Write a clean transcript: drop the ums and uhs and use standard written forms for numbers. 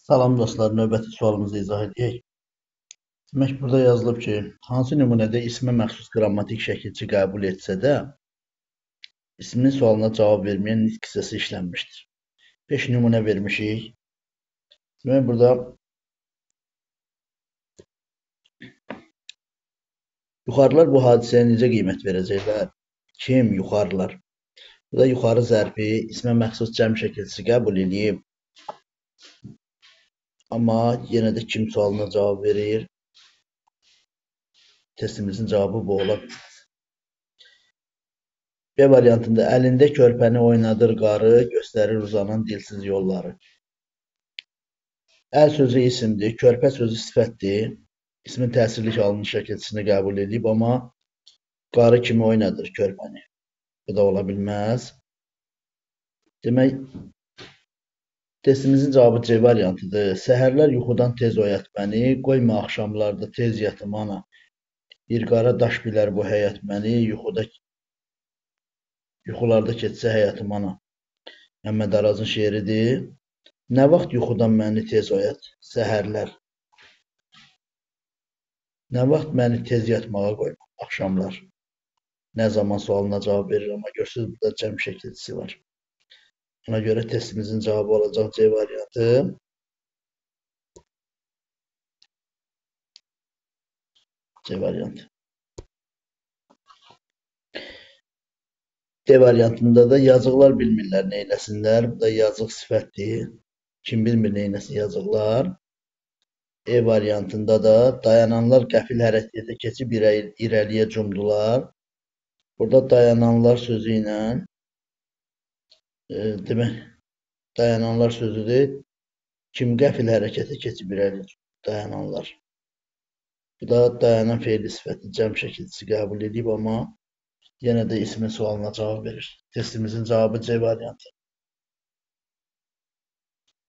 Salam dostlar, növbəti sualımızı izah edək. Demək, burada yazılıb ki, hansı nümunədə ismə məxsus qrammatik şəkilçi qəbul etsə də, ismin sualına cavab verməyən nitq hissəsi işlənmişdir. 5 nümunə vermişik. Demək, burada yuxarılar bu hadisəyə necə qiymət verəcəklər? Kim yuxarılar? Burada yuxarı zərfi ismə məxsus cəm şəkilçisi qəbul edib. Amma yenə də kim sualına cavab verir? Testimizin cavabı bu ola bilməz. B variantında əlində körpəni oynadır qarı, göstərir uzanan dilsiz yolları. Əl sözü isimdir, körpə sözü sifətdir. İsmin təsirlik alınış şəkilçisini qəbul edib, amma qarı kimi oynadır körpəni. Bu da ola bilməz. Demək, testimizin cavabı C variantıdır. Səhərlər yuxudan tez oyat məni, qoyma axşamlarda tez yatım ana. Bir qara daş bilər bu həyat məni, yuxularda keçsə həyatım ana. Məmməd Arazın şeiridir. Nə vaxt yuxudan məni tez oyat? Səhərlər. Nə vaxt məni tez yatmağa qoyma? Axşamlar. Nə zaman sualına cavab verir, amma görürsünüz, burada cəm şəkilçisi var. Ona görə testimizin cavabı olacaq C variantı. C variantı. D variantında da yazıqlar bilmirlər nə eləsinlər. Bu da yazıq sifətdir. Kim bilmir nə eləsin yazıqlar. E variantında da dayananlar qəfil hərəkətə keçib irəliyə cumdular. Burada dayananlar sözü ilə demək, dayananlar sözüdür. Kim qəfil hərəkətə keçib irəliyə dayananlar. Bu da dayanan feili sifəti cəm şəkilçisi qəbul edib, amma yenə də ismin sualına cavab verir. Testimizin cavabı C variantı.